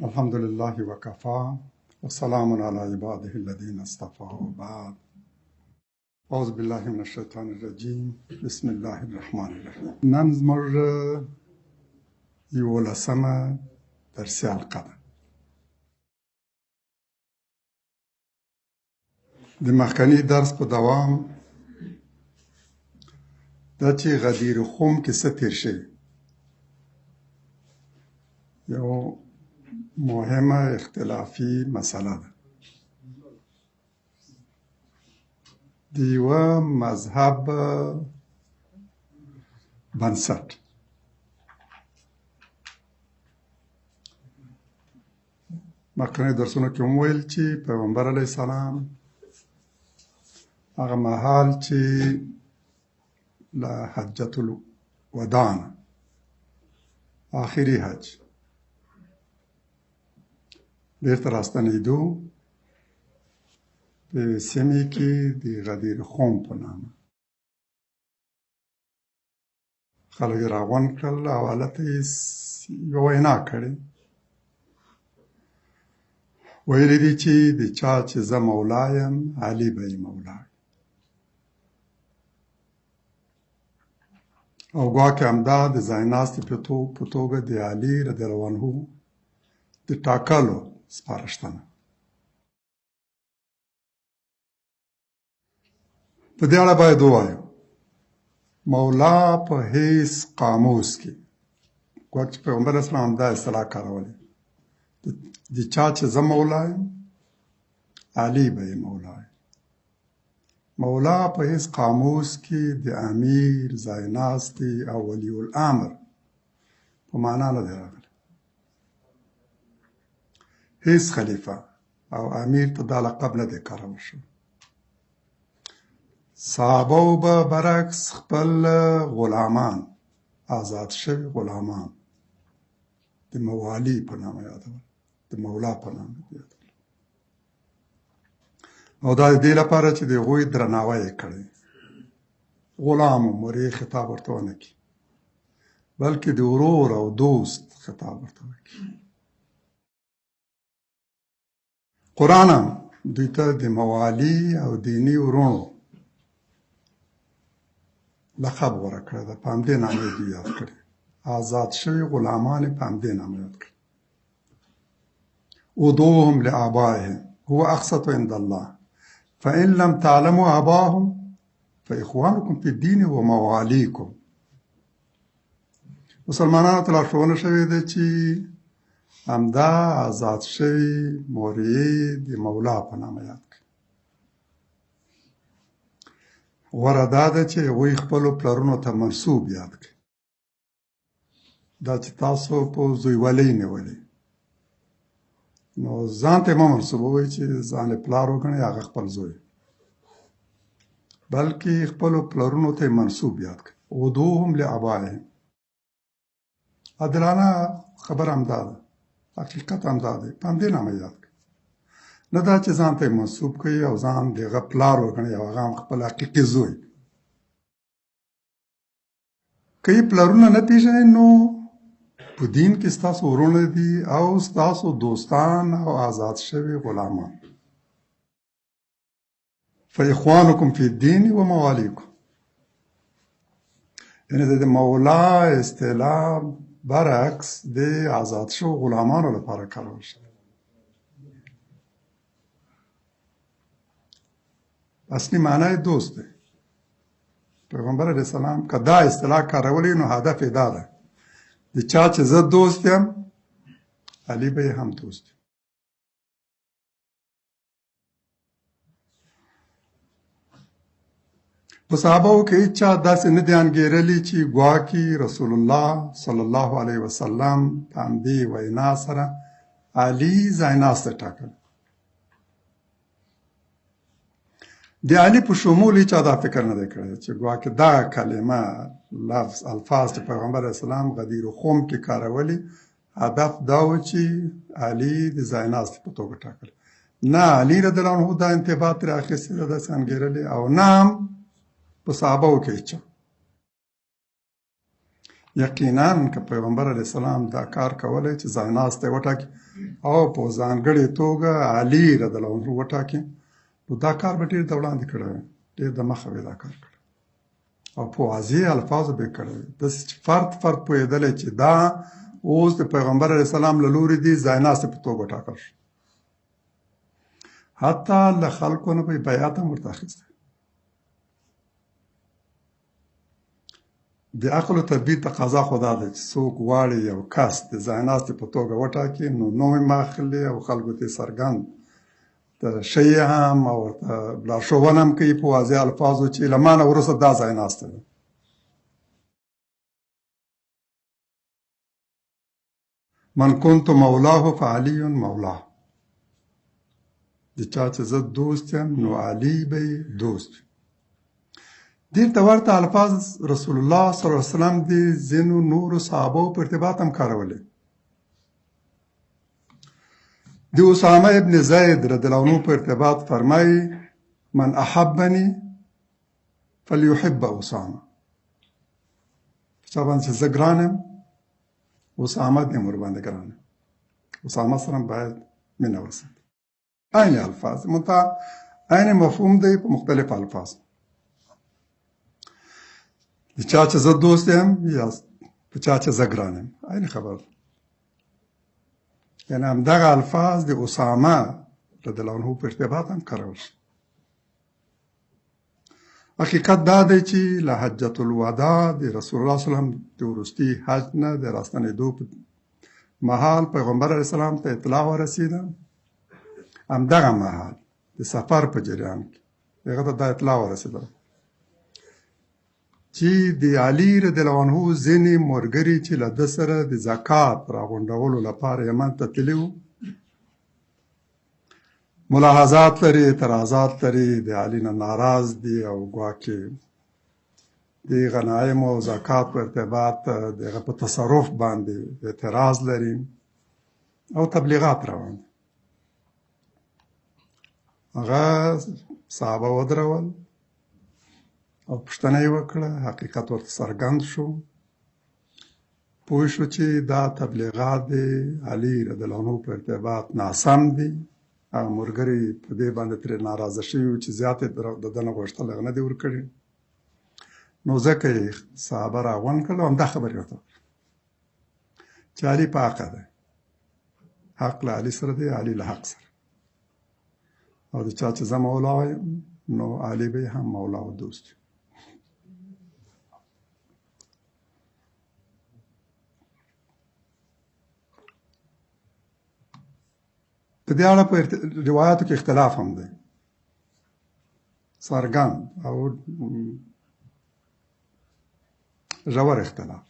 الحمد لله وكفى وسلام على عباده الذين اصطفى وبعد. اعوذ بالله من الشیطان الرجیم. بسم الله الرحمن الرحیم. نن زموږ 11مه درسي حلقه ده. د مخکني درس په دوام دا چې غدیر خم کې څه تېر شوي، یو مهمه اختلافي مسله ده. د یوه مذهب بنسټ مخکنیو درسونو کې هم ویل چې پیغمبر علیه السلام هغه مهال چې له حجة الوداع نه آخري حج بیرته راستنېدو، په یوې سیمې کې د غدیر خم په نامه خلک یې راغونډ کړل او هلته یې یوه وینا کړې، ویلي دي چې د چا چې زه مولا یم، علي به یې مولا وي. او ګواکې همدا د ځایناستي په توګه د علي رضی الله عنه د ټاکلو سپارښتنه. په دې اړه باید ووایو، مولا په هیڅ قاموس کې، ګواکې چې پیغمبر اسلام همدا اصطلاح کارولې، د چا چې زه مولا یم، علي به یې مولا وي. مولا په هیڅ قاموس کې د امیر، ځایناستي او ولی الامر په معنا نه دی راغلی. هیڅ خلیفه او امیر ته دا لقب نه دی کارول شوی. صحابه به برعکس خپل غلامان، آزاد شوي غلامان، د موالی په نامه یادول، د مولا په نامه یادول، او دا د دې لپاره چې د هغوی درناوی یې کړی. غلام و مرې خطاب ورته ونه کړي، بلکې د ورور او دوست خطاب ورته وکړي. قرآن هم دوی ته د موالی او دیني وروڼو لقب غوره کړی ده، په همدې نامه یې دوی یاد کړي. آزاد شوي غلامان یې په همدې نامه یاد کړي. ادعوهم لآبائهم هو اقسط عند الله فإن لم تعلموا آباهم فإخوانكم في الدين ومواليكم. مسلمانانو ته لارښوونه شوې ده چې همدا آزاد شوي مورې د مولا په نامه یاد کړي. غوره دا ده چې هغوی خپلو پلرونو ته منسوب یاد کړي. دا چې تاسو په زویولۍ نیولې، نو ځان ته مه منسوبوئ چې ځان یې پلار وګڼئ، هغه خپل زوی، بلکې خپلو پلرونو ته یې منسوب یاد کړئ. ادعوهم لآبائهم. عادلانه خبره همدا ده، حقیقت همدا دی، په همدې نامه یاد کړئ، نه دا چې ځان ته یې منسوب کړئ او ځان د هغه پلار وګڼئ او هغه هم خپل حقیقي زوی. که یې پلرونه نه پېژنئ، نو په دین کې ستاسو وروڼه دي او ستاسو دوستان او آزاد شوي غلامان. فإخوانكم في الدين ومواليكم. یعنې د مولا اصطلاح برعکس د آزاد شوو غلامانو لپاره کارول شوې. اصلي معنا یې دوست دی. پیغمبر علیه السلام که دا اصطلاح کارولې، نو هدف یې دا ده، د چا چې زه دوست یم، علي به یې هم دوست وي. په صحابه کې هیچا داسې نه دي انګېرلي چې ګواکې رسول الله صلی الله علیه وسلم په همدې وینا سره علي ځایناستی ټاکل. د علي په شمول هیچا دا فکر نه دی کړی چې ګواکې دا کلمه، لفظ، الفاظ چې پیغمبر اسلام غدیر خم کې کارولي، هدف دا و چې علي د ځایناستي په توګه ټاکل. نه علي رضی الله عنه دا انتباه ترې اخیستې ده، داسې انګېرلې، او نه هم په صحابه کې هیچا. یقینا که پیغمبر علیه السلام دا کار کولی چې ځایناستی وټاکي، او په ځانګړې توګه علي رضی الله عنه وټاکي، نو دا کار به ډېر د وړاندې کړی وي، ډېر د مخه به دا کار کړی او په واضح الفاظو به کړی وي، داسې چې فرد فرد پوهېدلی چې دا اوس د پیغمبر علیه السلام له لوري دي ځایناستې په توګه ټاکل شو. حتی له خلکو نه به یې بیعت هم ورته اخیستی. د عقل او تدبیر تقاضا خو دا ده چې څوک غواړي یو کس د ځایناستې په توګه وټاکي، نو نوم یې اخلي او خلکو ته یې څرګند ته ښیي هم او ورته لارښوونه هم کوي په واضح الفاظو چې له ما نه وروسته دا ځایناستی ده. من كنت مولاه فعلي مولاه، د چا چې زه دوست یم نو علي به یې دوست وي. دې ته ورته الفاظ رسول الله صلی الله علیه وسلم د ځینو نورو صحابو په ارتباط هم کارولې. د اسامه ابن زید رضی الله عنه په ارتباط فرمایي: من احبني فليحب اسامه. په چا باندې چې زه ګران یم، اسامه دې هم ورباندې ګران یم، اسامه سره باید مینه وساتي. عین الفاظ، منتها عین مفهوم دی په مختلف الفاظ. د چا چې زه دوست یم یا په چا چې زه ګران یم، عین خبره ده. یعنې همدغه الفاظ د اسامه رضی الله عنه په ارتباط هم کارول شي. حقیقت دا دی چې له حجة الوداع د رسول الله صلی الله علیه وسلم د وروستي حج نه د راستنېدو په مهال پیغمبر علیه السلام ته اطلاع ورسېده. همدغه مهال د سفر په جریان کې هغه ته دا اطلاع ورسېده چې د علي رضی الله عنه ځینې ملګري چې له ده سره د زکات راغونډولو لپاره یمن ته تللي وو، ملاحظات لري، اعتراضات لري، د علي نه ناراض دي او ګواکې د غنایمو او زکات په ارتباط د هغه په تصرف باندې اعتراض لري او تبلیغات روان دي. هغه صحابه ودرول او پوښتنه یې وکړه، حقیقت ورته څرګند شو، پوه شو چې دا تبلیغات د علي رضی الله عنه په ارتباط ناسم دي. هغه ملګري په دې باندې ترې ناراضه شوي وو چې زیات یې د ده نه غوښتل، هغه نه دي ورکړي، نو ځکه یې صحابه راغونډ کړل او همدا خبرې ورته وکړې چې علي په حقه دی، حق له علي سره دی، علي له حق سره، او د چا چې زه مولا یم نو علي به هم مولا او دوست وي. په دې اړه په روایاتو کې اختلاف هم دی څرګند او ژور اختلاف.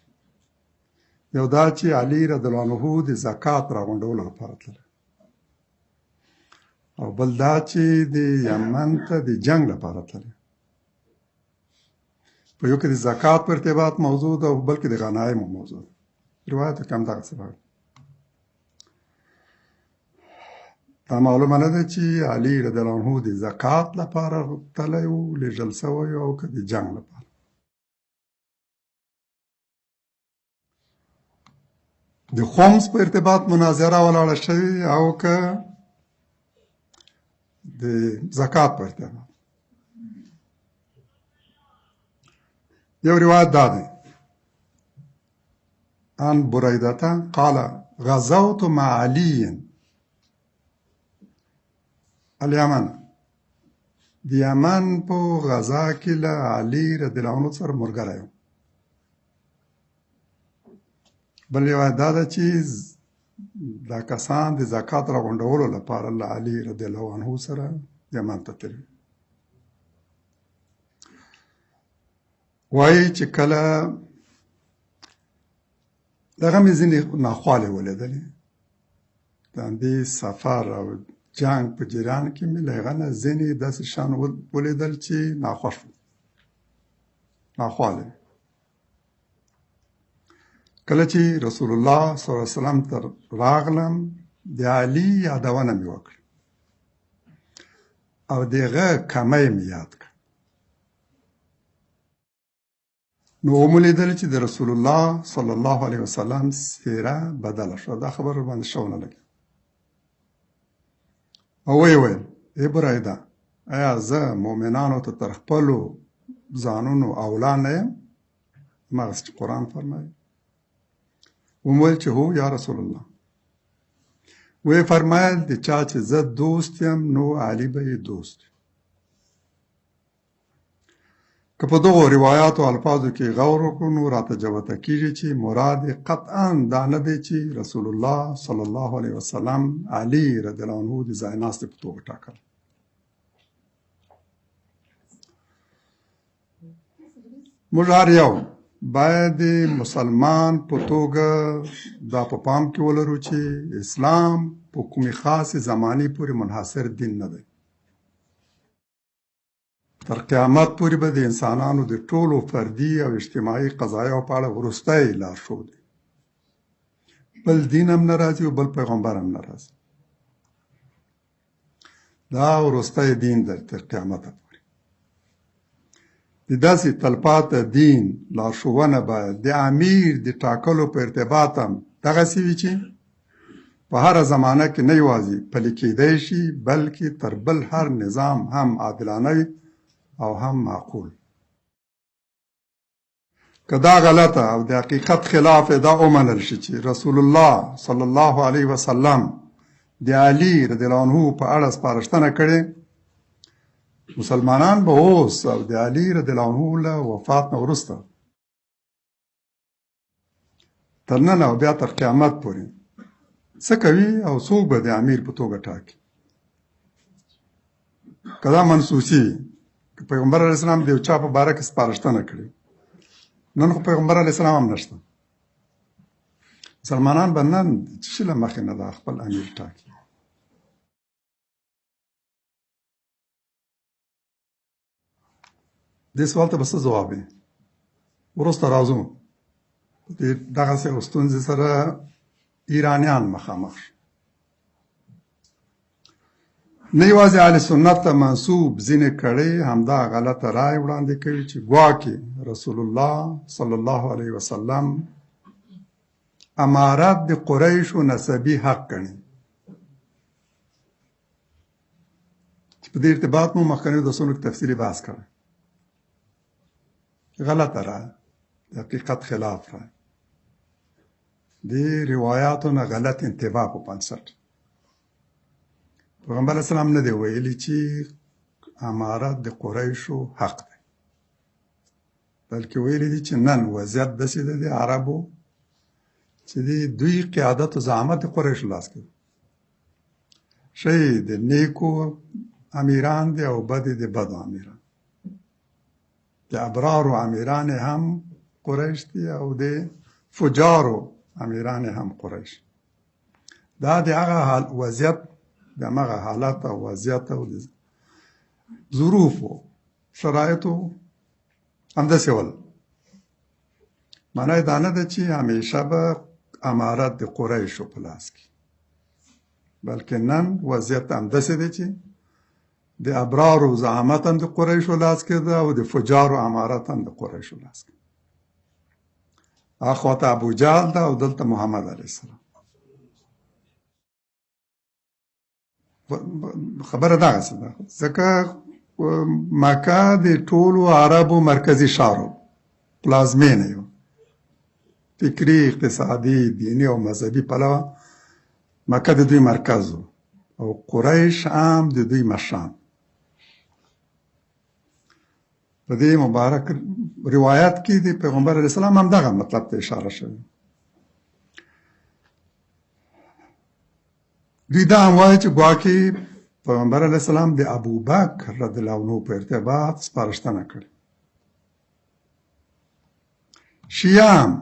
یو دا چې علي رضی الله عنه د زکات راغونډولو لپاره تللی، او بل دا چې د یمن ته د جنګ لپاره تللی. په یو کې د زکات په ارتباط موضوع ده او بل کې د غنایمو موضوع ده. روایت کې هم دغه څه راغلي. دا معلومه نه ده چې علي رضی الله عنه د زکات لپاره تللی و، لېږل شوی او که د جنګ لپاره. د خمس په ارتباط مناظره ولاړه شوې او که د زکات په ارتباط. یو روایت دا دی: عن بريدة قال غزوت مع علي اليمن. د یمن په غزا کې له علي رضی الله عنه سره ملګری وم. بل روایت دا ده چې دا کسان د زکات راغونډولو لپاره له علي رضی الله عنه سره یمن ته تللي. وایي چې کله دغه مې ځینې ناخوالې ولیدلې، د همدې سفر او جنګ په جریان کې مې له هغه نه ځینې داسې شیان ولیدل چې ناخوښ وو، ناخوالې. کله چې رسول الله صلی الله علیه وسلم ته راغلم، د علي یادونه مې وکړه او د هغه کمی مې یاد کړ. نو ومو لیدل چې د رسول الله صلی الله علیه وسلم څېره بدله شوه. دا خبره ورباندې ښه ونه لګېده. او ویې ویل: ای بریده! ایا زه مؤمنانو ته تر خپلو ځانونو اولی نه یم؟ هماغسې چې قرآن فرمایي. ومې ویل چې هو یا رسول الله. ویې فرمایل: د چا چې زه دوست یم نو علي به یې دوست وي. که په دغو روایاتو او الفاظو کې غور وکړو نو راته جوته کیږي چې مراد یې قطعا دا نه دی چې رسول الله صلی الله علیه وسلم علي رضی الله عنه د ځایناستي په توګه ټاکل. موږ هر یو باید د مسلمان په توګه دا په پام کې ولرو چې اسلام په کومې خاصې زمانې پورې منحصر دین نه دی. تر قیامت پورې به د انسانانو د ټولو فردي او اجتماعي قضایاو په اړه وروستی لارښود وي. بل دین هم نه راځي او بل پیغمبر هم نه راځي. دا وروستی دین دی تر قیامته پورې. د داسې تلپاته دین لارښوونه باید د امیر د ټاکلو په ارتباط هم دغسې وي چې په هره زمانه کې نه یوازې پلي کېدای شي، بلکې تر بل هر نظام هم عادلانه وي او هم معقول. که دا غلطه او د حقیقت خلاف ادعا ومنل شي چې رسول الله صلی الله علیه وسلم د علي رضی الله عنه په اړه سپارښتنه کړې، مسلمانان به اوس او د علي رضی الله عنه له وفات نه وروسته تر نن او بیا تر قیامت پورې څه کوي او څوک به د امیر په توګه ټاکي؟ که دا منسوسي وي، که پیغمبر علیه السلام د یو چا په باره کې سپارښتنه کړې، نن خو پیغمبر علیه السلام هم نشته، مسلمانان به نن د څه شي له مخې نه دا خپل امیر ټاکي؟ دې سوال ته به څه ځواب وي؟ وروسته راځو. په دې دغسې یو ستونزې سره ایرانیان مخامخ شو. نه یوازې اهل سنت ته منسوب ځینې کړۍ همدا غلطه رای وړاندې کوي چې ګواکې رسول الله صلی الله علیه وسلم امارت د قریشو نسبي حق ګڼي، چې په دې ارتباط مو مخکنیو درسونو کې تفصیلي بحث کړی. غلطه رایه، د حقیقت خلاف رایه، د روایاتو نه غلط انتباه په بنسټ. پیغمبر علیه السلام نه دی ویلي چې امارت د قریشو حق دی، بلکې ویلي دي چې نن وضعیت داسې دی د عربو چې د دوی قیادت او زعامت د قریشو لاس کې ښه د نیکو امیران دی او بد د بدو امیران. د ابرارو امیران هم قریش دي او د فجارو امیران هم قریش. دا د هغه حال وضعیت، د هغه حالت او وضعیت او د ظروفو شرایطو همداسې ول. معنی دا نه ده چې همیشه به امارت د قریشو په لاس کې، بلکې نن وضعیت همداسې دی چې د ابرارو زعامت هم د قریشو لاس کې ده او د فجارو امارت هم د قریشو لاس کې. اخوا ته ابو جهل ده او دلته محمد علیه السلام. خبره دغسې ده، ځکه مکه د ټولو عربو مرکزي ښار و، پلازمېنه یې وه. فکري، اقتصادي، دیني او مذهبي پلوه مکه د دوی مرکز و او قریش هم د دوی مشران. په دې مبارک روایت کې د پیغمبر علیه السلام هم دغه مطلب ته اشاره شوې. دوی دا هم وایي چې ګواکې پیغمبر علیه السلام د ابوبکر رضی الله عنه په ارتباط سپارښتنه کړې. شیعه هم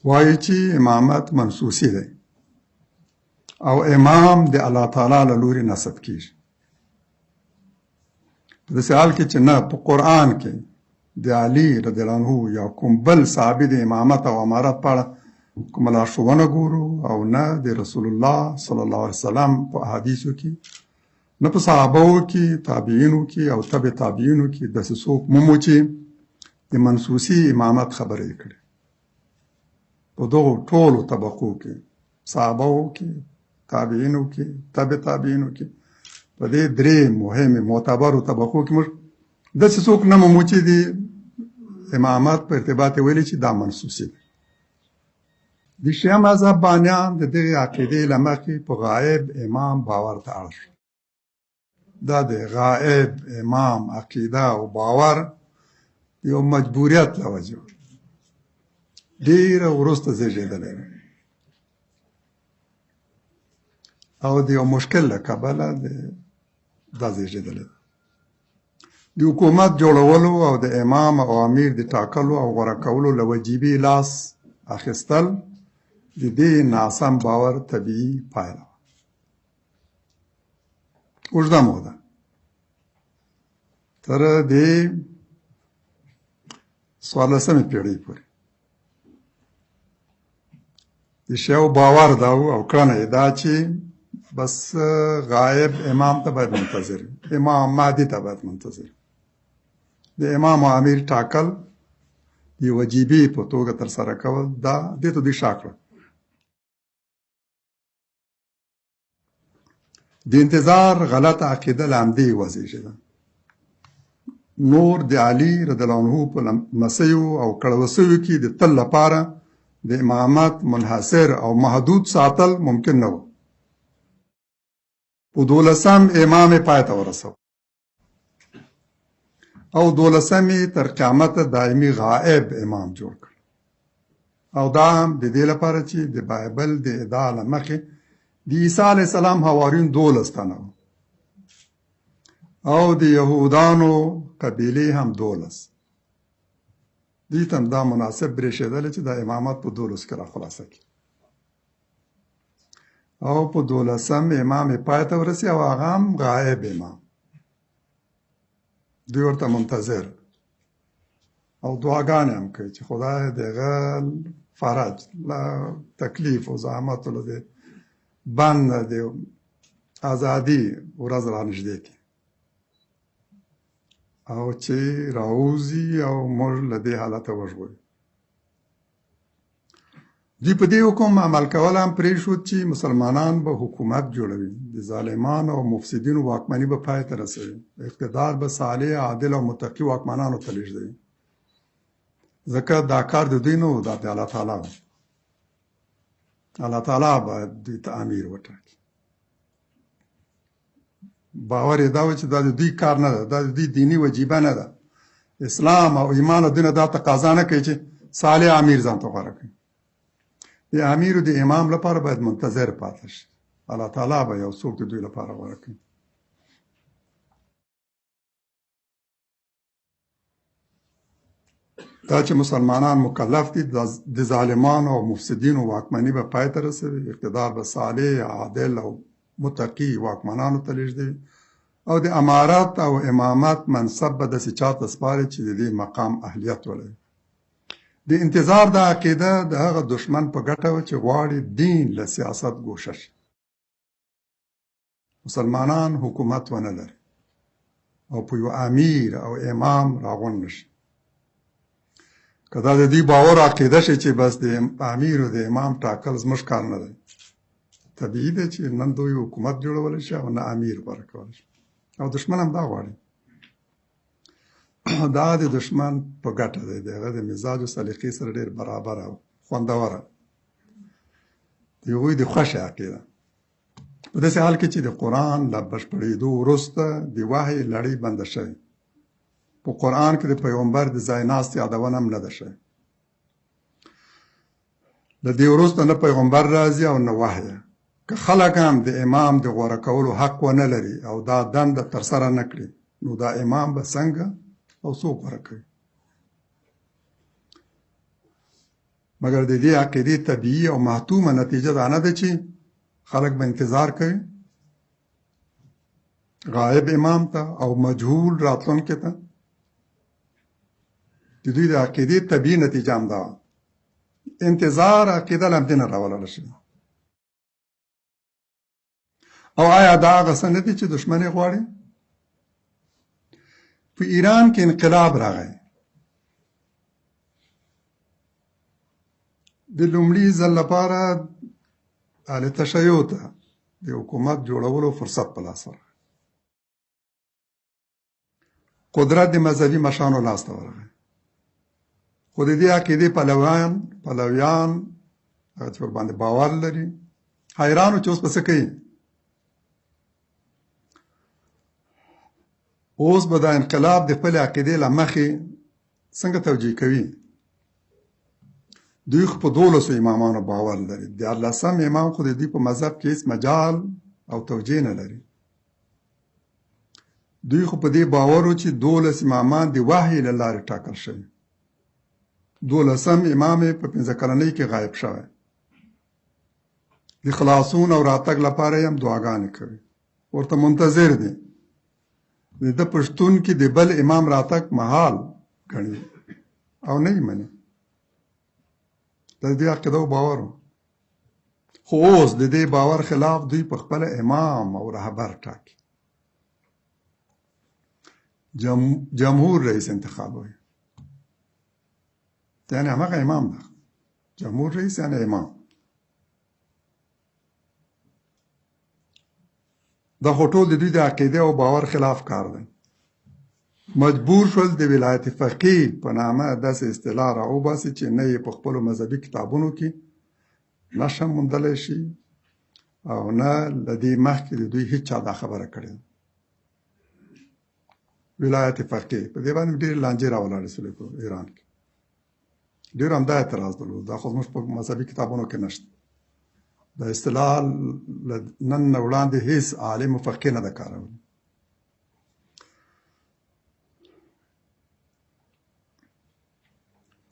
وایي چې امامت منسوسي دی او امام د الله تعالی له لوري نصب کیږي. په داسې حال کې چې نه په قرآن کې د علي رضی الله عنه یا کوم بل صحابي د امامت او امارت په اړه کومه لارښوونه ګورو او نه د رسول الله صلی الله علیه وسلم په احادیثو کې، نه په صحابو کې، تابعینو کې او تبع تابعینو کې داسې څوک مومو چې د منسوسي امامت خبره یې کړې. په دغو ټولو طبقو کې، صحابو کې، تابعینو کې، تبع تابعینو کې په دې درې مهمې معتبرو طبقو کې موږ داسې څوک نه مومو چې د امامت په ارتباط یې ویلي چې دا منصوصي ده. د شیعه مذهب بانیان د دغې عقیدې له مخې په غایب امام باور ته اړ شول. دا د غائب امام عقیده او باور یو مجبوریت له وجې ډېره وروسته زېږېدلی دی او د یو مشکل له کبله دا زېږېدلی دی. د حکومت جوړولو او د امام او امیر د ټاکلو او غوره کولو له وجیبې لاس اخیستل د دې ناسم باور طبیعي پایله وه. اوږده موده تر دې 14مې پېړۍ پورې د شیعو باور دا و او کړنه یې دا چې بس غایب امام ته باید منتظر، امام مهدي ته باید منتظر. د امام او امیر ټاکل د وجیبې په توګه ترسره کول، دا دې ته دوی شا کړه. د انتظار غلطه عقیده له همدې وزېږېده. نور د علي رضی الله عنه په لمسیو او کړوسیو کې د تل لپاره د امامت منحصر او محدود ساتل ممکن نه و. په دولسم امام یې پای ته ورسوه او دولسم یې تر قیامته دایمي غائب امام جوړ کړ. او دا هم د دې لپاره چې د بایبل د ادعا له مخې د عیسی علیه السلام حواریون 12 تنه وو او د یهودانو قبیلې هم 12. دوی ته هم دا مناسب برېښېدله چې د امامت په 12 کې را خلاصه کړي او په دولسم امام یې پای ته ورسي او هغه هم غایب امام، دوی ورته منتظر او دعاګانې هم کوي چې خدای د هغه فرج له تکلیف او زحمتو له دې بند نه د ازادي ورځ رانږدې کړي او چې راوځي او موږ له دې حالته وژغوري. دوی په دې حکم عمل کول هم پرېښود چې مسلمانان به حکومت جوړوي، د ظالمانو او مفسدینو واکمني به پای ته رسوي، اقتدار به صالح، عادل او متقي واکمنانو ته لېږدوي، ځکه دا کار د دوی نه و، دا د الله تعالی و. الله تعالی باید دوی ته امیر وټاکي. باور یې دا و چې دا د دوی کار نه ده، دا د دوی دیني وجیبه نه ده. اسلام او ایمان او دین دا تقاضا نه کوي چې صالح امیر ځان ته غوره کړي. د امیر او د امام لپاره باید منتظر پاتې شي، الله تعالی به یو څوک د دوی لپاره غوره کړي. دا چې مسلمانان مکلف دي د ظالمانو او مفسدینو واکمني به پای ته رسوي، اقتدار به صالح، عادل او متقي واکمنانو ته لېږدوي او د امارت او امامت منصب به داسې چا ته سپاري چې د دې مقام اهلیت ولري. د انتظار دا عقیده د هغه دښمن په ګټه وه چې غواړي دین له سیاست ګوښه شي، مسلمانان حکومت ونه لري او په یو امیر او امام راغونډ نه شي. که دا د دوی باور عقیده شي چې بس د امیر او د امام ټاکل زموږ کار نه دی، طبیعي ده چې نن دوی حکومت جوړولی شي او نه امیر غوره کولی شي، او دښمن هم دا غواړي. دا د دښمن په ګټه دی، د هغه د مزاج او سلیقې سره ډېر برابره او خوندوره، د هغوی د خوښې عقیده. په داسې حال کې چې د قرآن له بشپړېدو وروسته د وحی لړۍ بنده شوې، په قرآن کې د پیغمبر د ځای ناستې یادونه هم نه ده شوې. له دې وروسته نه پیغمبر راځي او نه وحی. که خلک هم د امام د غوره کولو حق ونه لري او دا دنده ترسره نه کړي، نو دا امام به څنګه او څوک غوره کوي؟ مګر د دې عقیدې طبیعي او محتومه نتیجه دا نه ده چې خلک به انتظار کوي غایب امام ته او مجهول راتلونکي ته. د دوی د عقیدې طبیعي نتیجه هم دا وه. انتظار عقیده له همدې نه راولاړه شوې. او آیا دا هغه څه نه دي چې دښمن یې غواړي؟ په ایران کې انقلاب راغی. د لومړي ځل لپاره اهل تشیع ته د حکومت جوړولو فرصت په لاس ورغی. قدرت د مذهبي مشرانو لاس ته ورغی. خو د دې عقیدې پلویان هغه چې ورباندې باور لري حیران وو چې اوس به څه کوي. اوس به دا انقلاب د خپلې عقیدې له مخې څنګه توجیه کوي؟ دوی خو په دولسو امامانو باور لري، دیارلسم امام خو د دوی په مذهب کې هیڅ مجال او توجیه نه لري. دوی خو په دې باور وو چې 12 امامان د وحي له لارې ټاکل شوي، دولسم امام یې په 5 کلنۍ کې غایب شوی، د خلاصون او راتګ لپاره یې هم دعاګانې کوي، ورته منتظر دي. د ده په شتون کې د بل امام راتګ محال ګڼي او نه یې مني. د دې عقیده او باور و. خو اوس د دې باور خلاف دوی په خپله امام او رهبر ټاکي، جمهور رئیس انتخابوي، یعنې همغه امام ده، جمهور رئیس یعنې امام. دا خو ټول د دوی د عقیدې او باور خلاف کار دی. مجبور شول د ولایت فقیه په نامه داسې اصطلاح راوباسي چې نه یې په خپلو مذهبي کتابونو کې نشه موندلی شي او نه له دې مخکې د دوی هیچا دا خبره کړې ده. ولایت فقیه په دې باندې ډېرې لانجې راولاړې شولې په ایران کې، ډېر همدا اعتراض درلود، دا خو زموږ په مذهبي کتابونو کې نشته. دا اصطلاح له نن نه وړاندې هیڅ عالم او فقیه نه ده کارولې.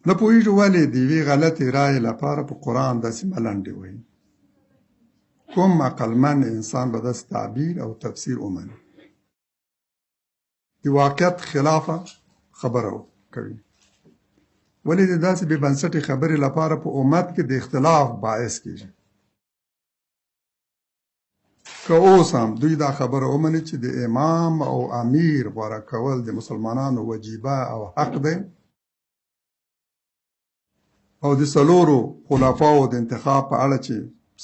نه پوهېږو ولې د یوې غلطې رایې لپاره په قرآن داسې ملنډې وهي. کوم عقلمن انسان به داسې تعبیر او تفسیر ومني؟ د واقعیت خلافه خبره کوي. ولې د داسې بې بنسټې خبرې لپاره په امت کې د اختلاف باعث کېږي؟ که اوس هم دوی دا خبره ومني چې د امام او امیر غوره کول د مسلمانانو وجیبه او حق دی او د څلورو خلفاو د انتخاب په اړه چې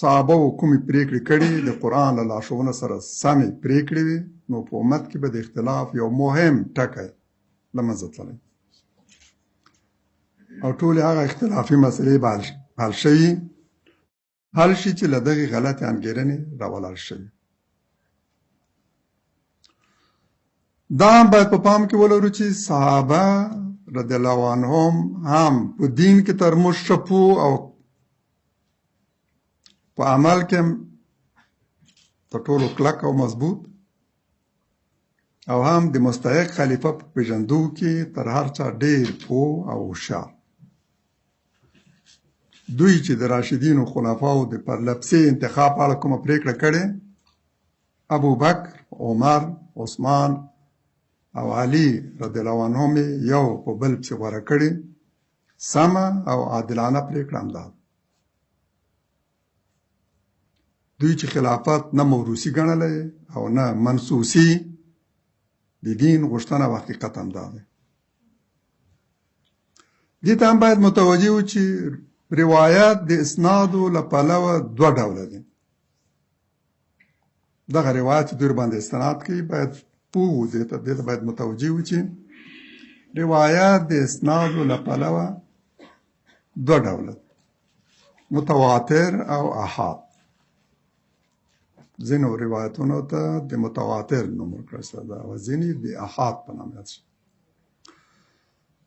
صحابه وو کومې پرېکړې کړې د قرآن له لارښوونو سره سمې پرېکړې وي، نو په امت کې به د اختلاف یو مهم ټکی له منځه تللی او ټولې هغه اختلافي مسئلې به حل شوي حل شي چې له دغې غلطې انګېرنې راولاړ شوي. دا هم باید په پام کې ولرو چې صحابه رضی الله عنهم هم په دین کې تر موږ ښه پوه او په عمل کې هم تر ټولو کلک او مضبوط او هم د مستحق خلیفه په پېژندو کې تر هر چا ډېر پوه او هوښیار. دوی چې د راشدینو خلفاو د پرلپسې انتخاب په اړه کومه پرېکړه کړې، ابوبکر، عمر، عثمان او علي رضی الله عنهم یې یو په بل پسې غوره کړې، سمه او عادلانه پرېکړه همدا ده. دوی چې خلافت نه موروثي ګڼلی او نه منسوسي، د دین غوښتنه او حقیقت همدا دی. دې ته هم باید متوجه وو چې روایت د اسنادو له پلوه دوه ډوله دي. دغه روایت چې دوی باندې استناد کوي باید پوه وو، دې ته باید متوجه وو چې روایت د اسنادو له پلوه دوه ډوله دي، متواتر او احاد. ځینو روایتونو ته د متواتر نوم ورکړل شوی دی او ځینې د احاد په نامه یاد شوي.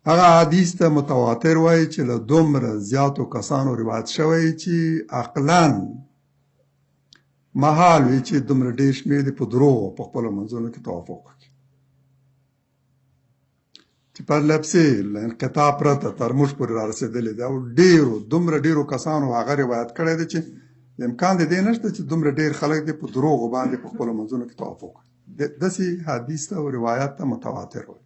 هغه حدیث ته متواتر وایي چې له دومره زیاتو کسانو روایت شوی چې عقلاً محال وي چې دومره ډېر شمېر دې په دروغو په خپلو منځونو کې توافق وکړي، چې پرلپسې له انقطاع پرته تر موږ پورې را رسېدلې ده او ډېرو دومره ډېرو کسانو هغه روایت کړی دی چې امکان د دې نشته چې دومره ډېر خلک دې په دروغو باندې په خپلو منځونو کې توافق وکړي. داسې حدیث ته او روایت ته متواتر وایي.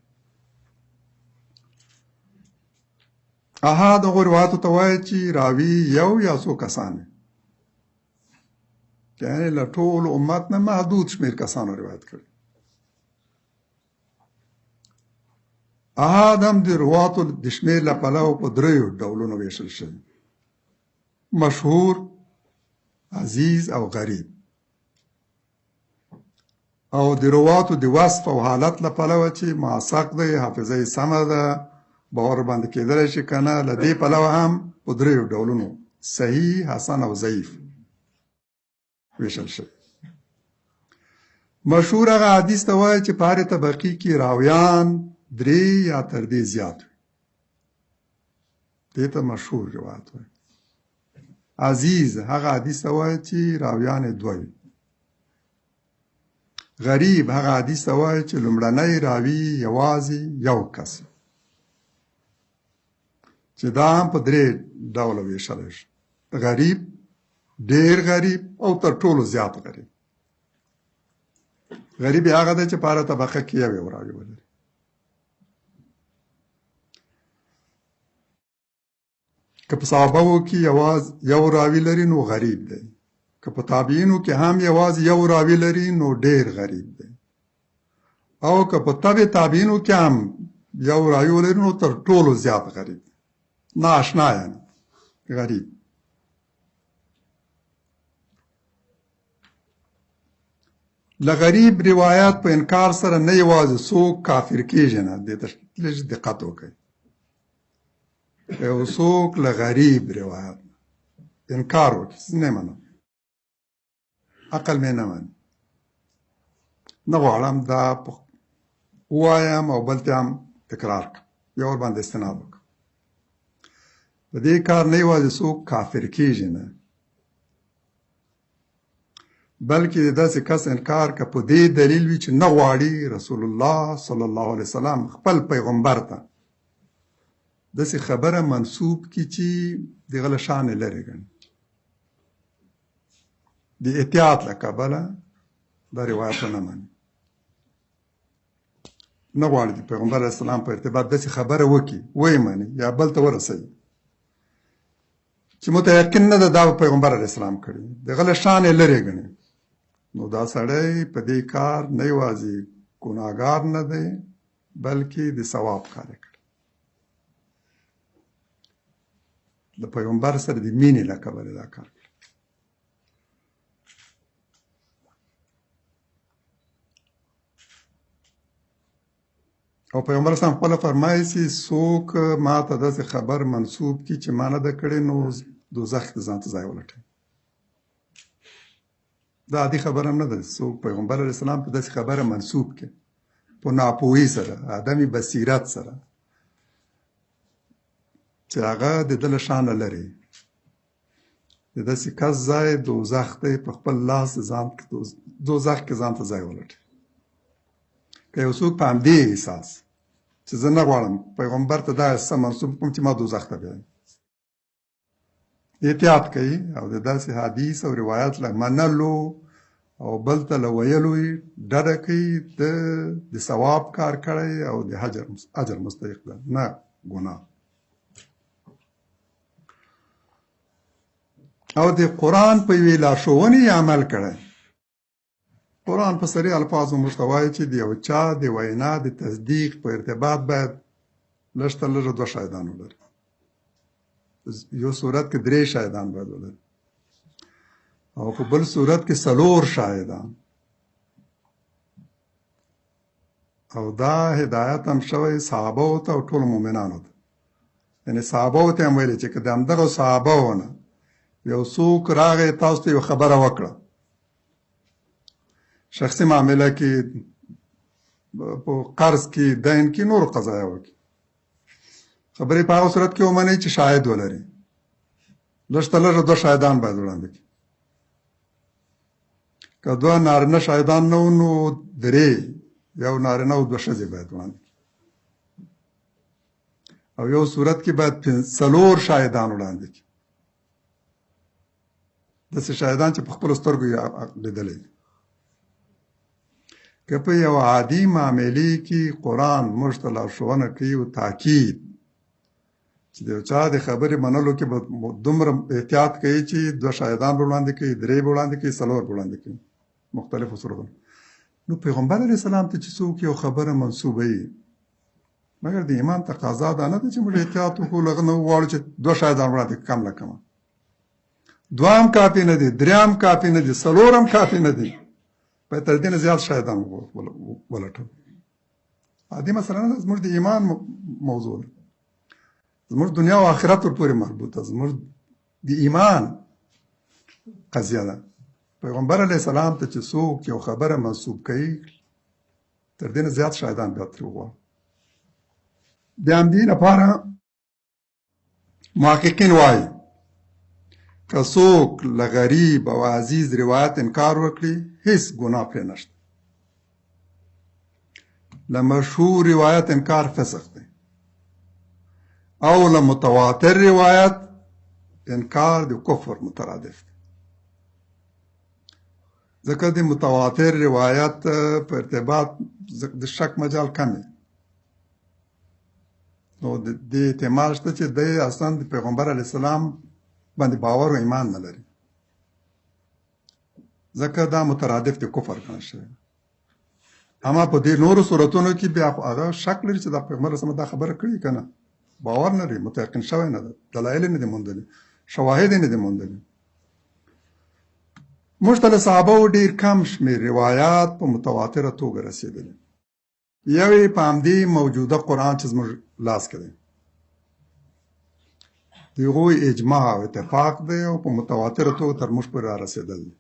احاد هغو روایتو ته وایي چې راوي یو یا څو کسان وي، یعنې له ټول امت نه محدود شمېر کسانو روایت کړي. احاد هم د رواتو د شمېر له پلوه په دریو ډولونو ویشل شوي: مشهور، عزیز او غریب. او د رواتو د وصف او حالت له پلوه چې موثق دی، حافظه یې سمه ده، باور باندې کېدلی شي که نه، له دې پلوه هم په دریو ډولونو صحیح، حسن او ضعیف ویشل شوی. مشهور هغه حدیث ته وایي چې په هرې طبقې کې راویان درې یا تر دې زیات وي، دې ته مشهور روایت وایي. عزیز هغه حدیث ته وایي چې راویان یې دوه وي. غریب هغه حدیث ته وایي چې لومړنی راوي یوازې یو کس، چې دا هم په درې ډوله ویشلی شي: غریب، ډیر غریب او تر ټولو زیات غریب. غریب هغه دی چې په هره طبقه کې یو یو راوي ولري. که په صحابه وو کې یواز یو راوي لري نو غریب دی، که په تابعینو کې هم یوازې یو راوي لري نو ډیر غریب دی، او که په تبع تابعینو کې هم یو راوي ولري نو تر ټولو زیات غریب دی، نااشنا یعنی غریب. له غریب روایت په انکار سره نه یوازې څوک کافر کېږي نه، دې ته لږ دقت وکړئ. یو څوک له غریب روایت انکار وکړي، نه منم، عقل مې نه مني، نه غواړم دا ووایم او بل ته هم تکرار کړم، یو ور باندې استناد وکړم، په دې کار نه یوازې څوک کافر کېږي نه، بلکې د داسې کس انکار که په دې دلیل وي چې نه غواړي رسول الله صلی الله علیه وسلم خپل پیغمبر ته داسې خبره منسوب کړي چې د هغه له شان یې لرې ګڼي، د احتیاط له کبله دا روایت ونه مني، نه غواړي د پیغمبر علیه السلام په ارتباط داسې خبره وکړي، ویې مني یا بل ته ورسوي چې متیقن نه ده دا به پیغمبر علیه السلام کړي، د هغه له شان یې لرې ګڼي، نو دا سړی په دې کار نه یوازې ګناهګار نه دی بلکې د ثواب کار یې کړی، د پیغمبر سره د مینې له کبله دا کار کړی. او پیغمبر اسلام خپله فرمایي چې څوک ما ته داسې خبر منسوب کړي چې ما نه ده کړې نو دوزخ کې ځان ته ځای ولټوي. دا عادي خبره نه ده، څوک پیغمبر علیه السلام ته داسې خبره منسوب کړي په ناپوهي سره، عدم بصیرت سره، چې هغه د ده له شانه لري، د داسې کس ځای دوزخ دی، په خپل لاس ځان دوزخ کې ځان ته ځای ولټوي. که یو څوک په همدې احساس چې زه نه غواړم پیغمبر ته دا څه منسوب کړم چې ما دوزخ ته بیایي، احتیاط کوي او د داسې حدیث او روایت له منلو او بل ته له ویلو یې ډډه کوي، د ثواب کار کړی او د اجر مستحق ده، نه ګناه. او د قرآن په یوې لارښوونې یې عمل کړی. قرآن په صریح الفاظو موږ ته وایي چې د یو چا د وینا د تصدیق په ارتباط باید لږ تر لږه دوه شاهدان ولري، یو صورت کې درې شاهدان باید ولري او په بل صورت کې څلور شاهدان. او دا هدایت هم شوی صحابه ته او ټولو مؤمنانو ته، یعنې صحابه ته هم ویلي چې که د همدغو صحابه نه یو څوک راغی تاسو ته یو خبره وکړه، شخصي معامله کې، په قرض کې، دین کې، نورو قضایاو کې، خبرې په هغه صورت کې ومنئ چې شاهد ولري، لږ تر لږه دوه شاهدان باید وړاندې کړي. که دوه نارینه شاهدان نه وو نو درې، یو نارینه او دوه ښځې باید وړاندې کړي. او یو صورت کې باید څلور شاهدان وړاندې کړي، داسې شاهدان چې په خپلو سترګو یې لیدلی. که په یو عادي معاملې کې قرآن موږ ته لارښوونه کوي او تاکید چې د یو چا د خبرې منلو کې به دومره احتیاط کوي چې دوه شاهدان به وړاندې کوي، درې به وړاندې کوي، څلور به وړاندې کوي، مختلفو صورتونو. نو پیغمبر علیه السلام ته چې څوک یو خبره منسوبوي، مګر د ایمان تقاضا دا نه ده چې موږ احتیاط وکړو، له هغه نه وغواړو چې دوه شاهدان وړاندې کم له کمه، دوه هم کافي نه دي، درې هم کافي نه دي، څلور هم کافي نه دي. باید تر دې نه زیات شاهدان ولټوو. عادي مسله نه ده، زموږ د ایمان موضوع ده، زموږ دنیا او آخرت ورپورې مربوط ده، زموږ د ایمان قضیه ده. پیغمبر علیه السلام ته چې څوک یو خبره منسوب کوي، تر دې نه زیات شاهدان بیا ترې وغواړو. د همدې لپاره محققین وایي که څوک له غریب او عزیز روایت انکار وکړي، هیڅ ګناه پرې نشته. له مشهور روایت انکار فسق دی، او له متواتر روایت انکار د کفر مترادف دی. ځکه د متواتر روایت په ارتباط د شک مجال کم دی، نو د دې احتمال شته چې دی اصلا د پیغمبر علیه السلام باندې باور او ایمان نه لري، ځکه دا مترادف د کفر ګڼل شوی. اما په دې نورو صورتونو کې بیا خو هغه شک لري چې دا پیغمبر علیه السلام دا خبره کړې که نه، باور نه لري، متیقن شوی نه ده، دلایل یې نه دي موندلي، شواهد یې نه دي موندلي. موږ ته له صحابهو ډېر کم شمېر روایات په متواتره توګه رسېدلي. یو یې په همدې موجوده قرآن چې زموږ لاس کې دی، د هغوی اجماع او اتفاق دی او په متواتره توګه تر موږ پورې را رسېدل دي.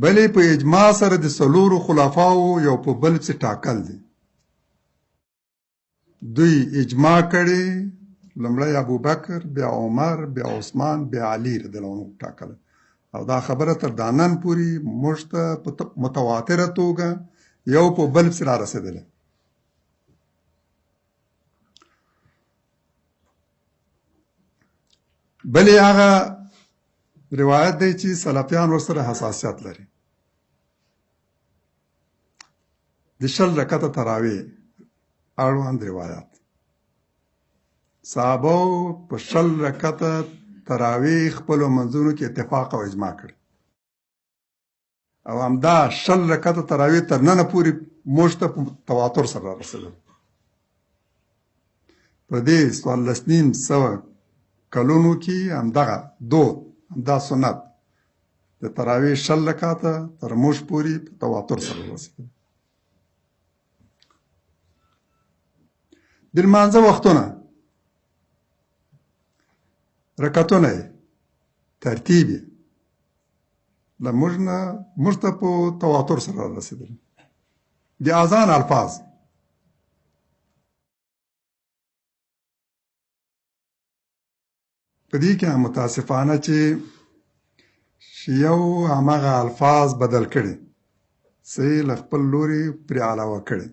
بلې په اجماع سره د څلورو خلفاوو یو په بل پسې ټاکل دي. دوی اجماع کړې، لومړی ابوبکر، بیا عمر، بیا عثمان، بیا علی رضی الله عنه ټاکل، او دا خبره تر دا نن پورې موږ ته په متواتره توګه یو په بل پسې را رسېدلې. بلې هغه روایت دی چې سلفیان ورسره حساسیت لري، د 20 رکعته تراویح اړوند روایت. صحابو په 20 رکعته تراویح خپلو منځونو کې اتفاق او اجماع کړې، او همدا 20 رکعته تراویح تر ننه پورې موږ ته په تواتر سره را رسېدل. په دې 1450 کلونو کې همدغه دود، همدا سنت د تراویح 20 رکعته تر موږ پورې په تواتر سره رسېدل. د لمانځه وختونه، رکعتونه یې، ترتیب یې له موږ نه موږ ته په تواتر سره را رسېدل. د اذان الفاظ په دې کې متاسفانه چې شیعو هماغه الفاظ بدل کړي، څه یې له خپل لوري پرې علاوه کړي.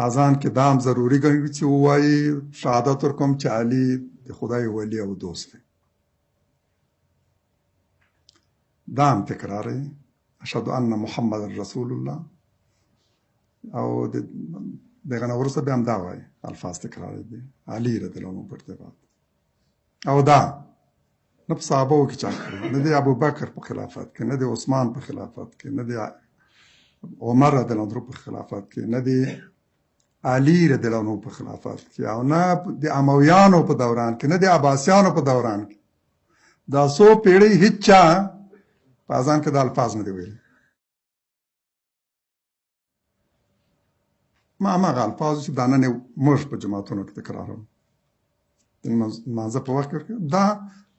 اذان کې دا هم ضروري ګڼي چې ووایي شهادت ورکوم چې علي د خدای ولي او دوست دی، دا هم تکراروي، اشهد ان محمد رسول الله، او دغه نه وروسته بیا هم دا وایي، الفاظ تکراروي دي علي رضی الله عنه په ارتباط. او دا نه په صحابو کې چا کړی، نه د ابوبکر په خلافت کې، نه د عثمان په خلافت کې، نه د عمر رضی الله عنه په خلافت کې، نه د علي رضی الله عنه په خلافت کې، او نه د امویانو په دوران کې، نه د عباسیانو په دوران کې. دا څو پیړۍ هیڅ چا په اذان کې دا الفاظ نه دي ویلي. ما هماغه الفاظ چې دا نن یې موږ په جوماتونو کې تکراروو د لمانځه په وخت کې، دا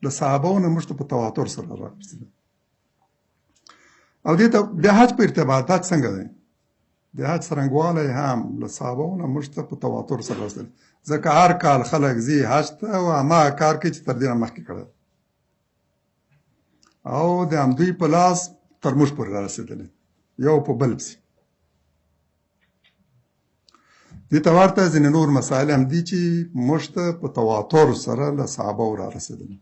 له صحابو نه موږ ته په تواتر سره راغلي. او دې ته د حج په ارتباط دا څنګه دی؟ د حج څرنګوالی هم له صحابو نه موږ ته په تواتر سره رسېدلی، ځکه هر کال خلک ځي حج ته او هماغه کار کوي چې تر دې نه مخکې کړی، او د همدوی په لاس تر موږ پورې را رسېدلی، یو په بل پسې. دې ته ورته ځینې نور مسایل هم دي چې موږ ته په تواتر سره له صحابو را رسېدلي.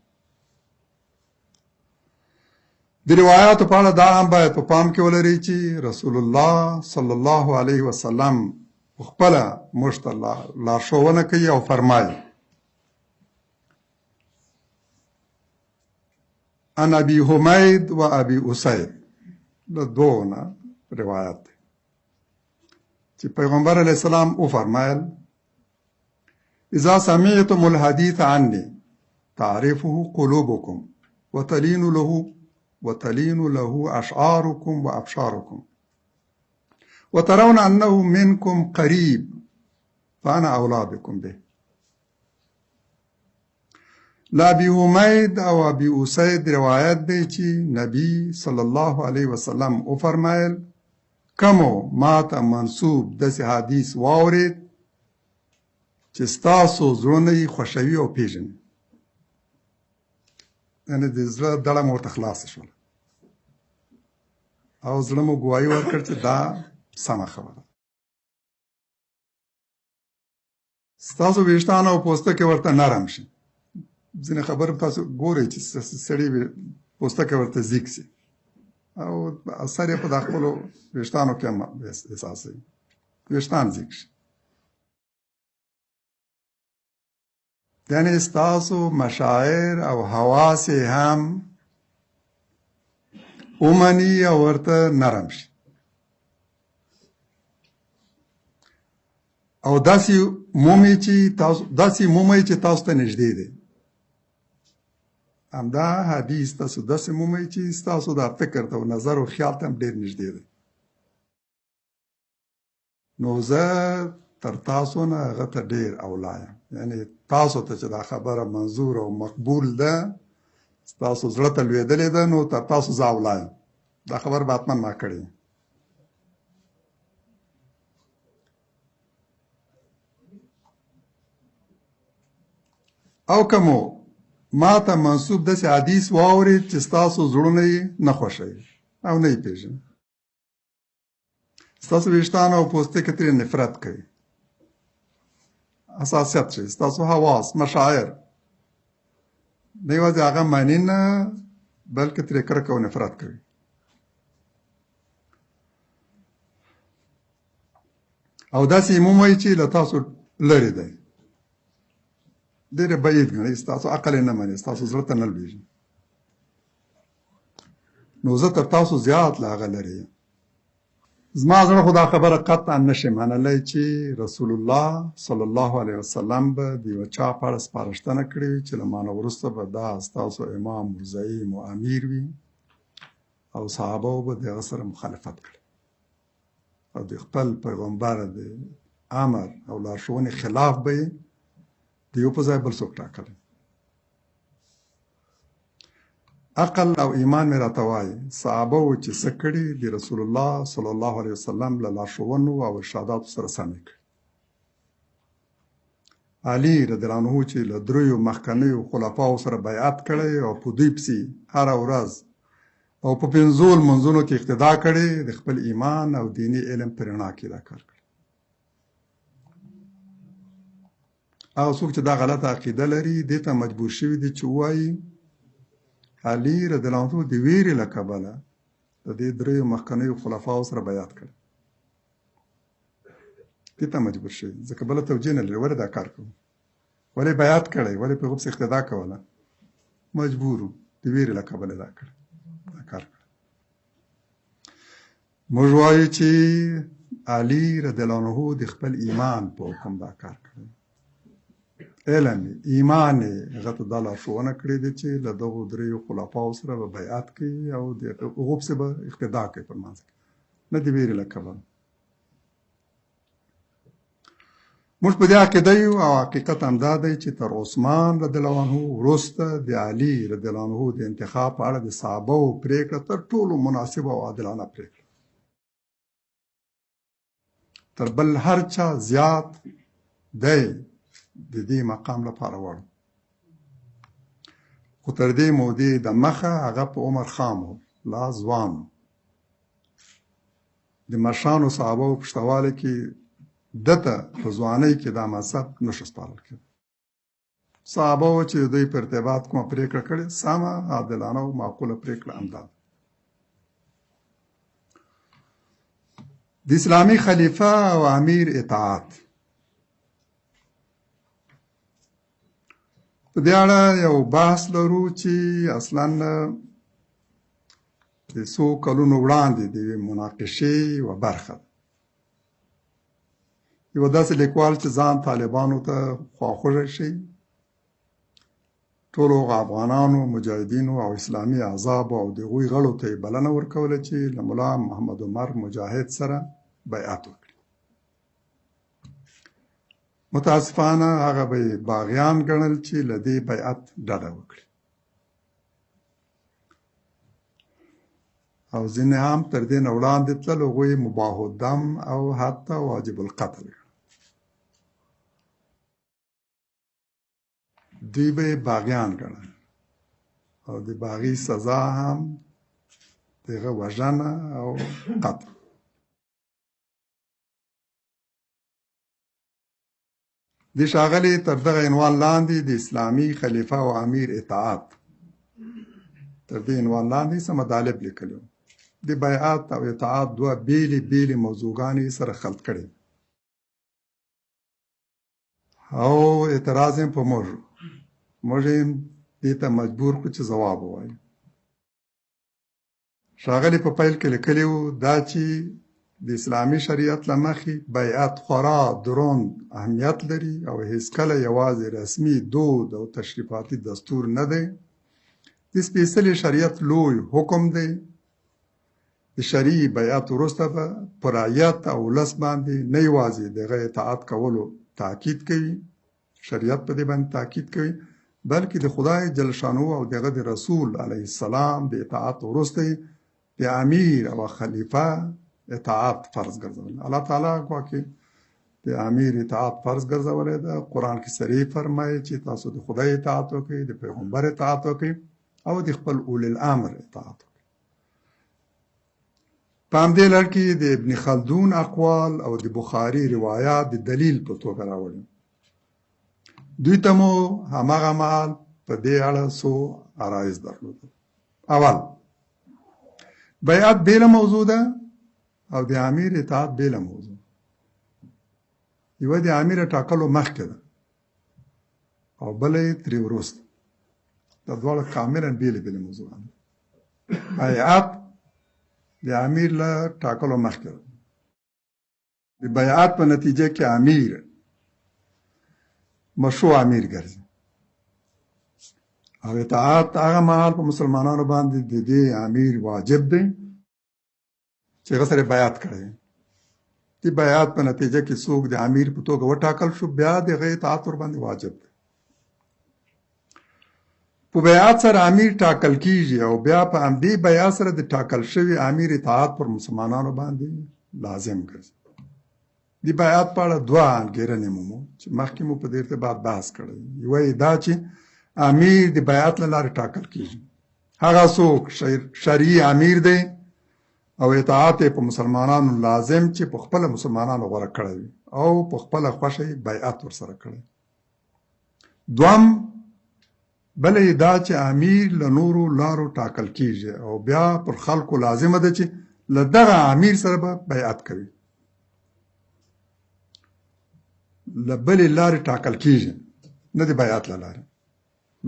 د روایاتو په اړه دا هم باید په پام کې ولري چې رسول الله صلی الله علیه وسلم خپله موږ ته لارښوونه کوي او فرمایي: عن ابي حمید و ابي اسید، له دوو نه روایت دی چې پیغمبر علیه السلام وفرمایل: اذا سمعتم الحدیث عني، تعرفه قلوبكم وتلين له أشعاركم وأبشاركم وترون أنه منكم قريب فأنا أولى بكم به. له ابي حمید او ابي اسید روایت دی چې نبی صلی الله علیه وسلم وفرمایل: کومو ماته منسوب داسې حدیث واورید چې ستاسو زړونه یې خوښوي او پېژني، یعنې د زړه دړه مو ورته خلاصه شوله او زړه مو ګواهي ورکړ چې دا سمه خبره. ستاسو ویښتان او پوستکی ورته نرم شي. ځینې خبرې تاسو ګورئ چې سړي پوستکی ورته زیږ شي او اثر یې په دا خپلو ویښتانو کې هم احساسوي، ویښتان زیږ شي. یعنې ستاسو مشاعر او حواس یې هم ومني او ورته نرم شي، او داسې مومئ چې تاسو ته نږدې دی. همدا حدیث تاسو داسې مومئ چې ستاسو دا فکر ته او نظر او خیال ته هم ډېر نږدې دی. نو زه تر تاسو نه هغه ته ډېر اولا یم، یعنې تاسو ته چې دا خبره منظور او مقبول ده، ستاسو زړه ته لوېدلې ده، نو تر تاسو زه اولا یم. دا خبره به حتما ما کړې. او که مو ما ته منسوب داسې حدیث واورېد چې ستاسو زړونه یې نه خوښوي او نه یې پېژني، ستاسو ویښتان او پوستکی ترې نفرت کوي، حساسیت شي، ستاسو حواس مشاعر نه یوازې هغه مني نه، بلکې ترې کرکه او نفرت کوي. او داسې یې مومئ چې له تاسو لرې دی، ډېر یې بعید ګڼئ، ستاسو عقل یې نه مني، ستاسو زړه ته نه لوېږي. نو زه تر تاسو زیات له هغه لرې یم. زما زړه خو دا خبره قطعا نشي منلی چې رسول الله صلی الله علیه وسلم به د یو چا په اړه سپارښتنه کړې وي چې له ما نه وروسته به دا ستاسو امام و زعیم و امیر وي، او صحابه به د هغه سره مخالفت کړي او د خپل پیغمبر د امر او لارښوونې خلاف به یې د یو په ځای بل څوک ټاکلی. عقل او ایمان مې راته وایي صحابه وو چې څه کړي د رسول الله صلی الله علیه وسلم له لارښوونو او ارشاداتو سره سم یې کړي. علي رضی الله عنه چې له دریو مخکنیو خلفاو سره بیعت کړی او په دوی پسې هره ورځ او په پنځو لمونځونو کې اقتدا کړې، د خپل ایمان او دیني علم په رڼا کې دا کار کړی. هغه څوک چې دا غلطه عقیده لري دې ته مجبور شوي دي چې ووایي علي رضی الله عنه د ویرې له کبله د دې دریو مخکنیو خلفاو سره بیعت کړی، دې ته مجبور شوي ځکه بله توجیه نه لري. ولې دا کار کوو؟ ولې بیعت کړی؟ ولې په هغو پسې اقتدا کوله؟ مجبور و، د ویرې له کبله دا کړی، دا کار کړی. موږ وایو چې علي رضی الله عنه د خپل ایمان په حکم دا کار کړی، علم ایمان یې هغه ته دا لارښوونه کړې ده چې له دغو دریو خلفاو سره به بیعت کوي او د هغو پسې به اقتدا کوي په لمانځه کې، نه د ویرې له کبله. موږ په دې عقیده یو او حقیقت همدا دی چې تر عثمان رضی الله عنه وروسته د علي رضی الله عنه د انتخاب په اړه د صحابه وو پرېکړه تر ټولو مناسبه او عادلانه پرېکړه، تر بل هر چا زیات دی د دې مقام لپاره وړ. خو تر دې مودې د مخه هغه په عمر خام و، لا ځوان و. د مشرانو صحابه وو په شتوالي کې ده ته په ځوانۍ کې دا منصب نشو سپارل کېده. صحابه وو چې د دوی په ارتباط کومه پرېکړه کړې، سمه، عادلانه او معقوله پرېکړه همدا ده. د اسلامي خلیفه او امیر اطاعت، په دې اړه یو بحث لرو چې اصلا د څو کلونو وړاندې د یوې مناقشې یوه برخه ده. یو داسې لیکوال چې ځان طالبانو ته خواخوږی شي، ټولو هغو افغانانو، مجاهدینو او اسلامي احزابو او د هغوی غړو ته یې بلنه ورکوله چې له ملا محمد عمر مجاهد سره بیعت وکړي. متاسفانه هغه به یې باغیان ګڼل چې له دې بیعت ډډه وکړي او ځینې هم تر دې نه وړاندې تلل، هغوی مباح الدم او حتی واجب القتل ګڼل. دوی به یې باغیان ګڼل او د باغي سزا هم د هغه وژنه او قتل. د ښاغلي تر دغه عنوان لاندې د اسلامي خلیفه او امیر اطاعت تر دې عنوان لاندې څه مطالب لیکلي وو. د بیعت او اطاعت دوه بېلې بېلې موضوعګانې سره خلط کړې او اعتراض یې په موږ، موږ یې دې ته مجبور کړو چې ځواب ووایو. ښاغلي په پیل کې لیکلي وو دا چې د اسلامي شریعت له مخې بیعت خورا دروند اهمیت لري او هیڅکله یوازې رسمي دود او تشریفاتي دستور نه دی، د سپېڅلي شریعت لوی حکم دی. د شرعي بیعت وروسته به پر رعیت او ولس باندې نه یوازې د هغه اطاعت کولو تاکید کوي، شریعت په دې باندې تاکید کوي، بلکې د خدای جل شانه او د هغه د رسول علیه السلام د اطاعت وروسته یې د امیر او خلیفه اطاعت فرض ګرځولی. الله تعالی ګواکې د امیر اطاعت فرض ګرځولی ده. قرآن کې صریح فرمایي چې تاسو د خدای اطاعت وکړئ، د پیغمبر اطاعت وکړئ او د خپل اولی الامر اطاعت وکړئ. په همدې لړ کې د ابن خلدون اقوال او د بخاري روایات د دلیل په توګه راوړي. دوی ته مو هماغه مهال په دې اړه څو عرایض درلودل. اول، بیعت بېله موضوع ده او د امیر اطاعت بېله موضوع. یوه د امیر ټاکلو مخکې ده او بله یې ترې وروسته. دا دواړه کاملا بېلې بېلې موضوعګانې. بیعت د امیر له ټاکلو مخکې ده. د بیعت په نتیجه کې امیر مشروع امیر ګرځي او اطاعت هغه مهال په مسلمانانو باندې د دې امیر واجب دی چې هغه سره بیعت کړی. د بیعت په نتیجه کې څوک د امیر په توګه وټاکل شو، بیا د هغه اطاعت ورباندې واجب دی. په بیعت سره امیر ټاکل کیږي او بیا په همدې بیعت سره د ټاکل شوي امیر اطاعت پر مسلمانانو باندې لازم ګرځي. د بیعت په اړه دوه انګېرنې مومو چې مخکې مو په دې ارتباط بحث کړی. یوه یې دا چې امیر د بیعت له لارې ټاکل کیږي، هغه څوک شرعي امیر دی او اطاعت یې په مسلمانانو لازم چې په خپله مسلمانانو غوره کړی وي او په خپله خوښه یې بیعت ورسره کړی. دوم، بله یې دا چې امیر له نورو لارو ټاکل کیږي او بیا پر خلکو لازمه ده چې له دغه امیر سره به بیعت کوي. له بلې لارې ټاکل کیږي، نه د بیعت له لارې.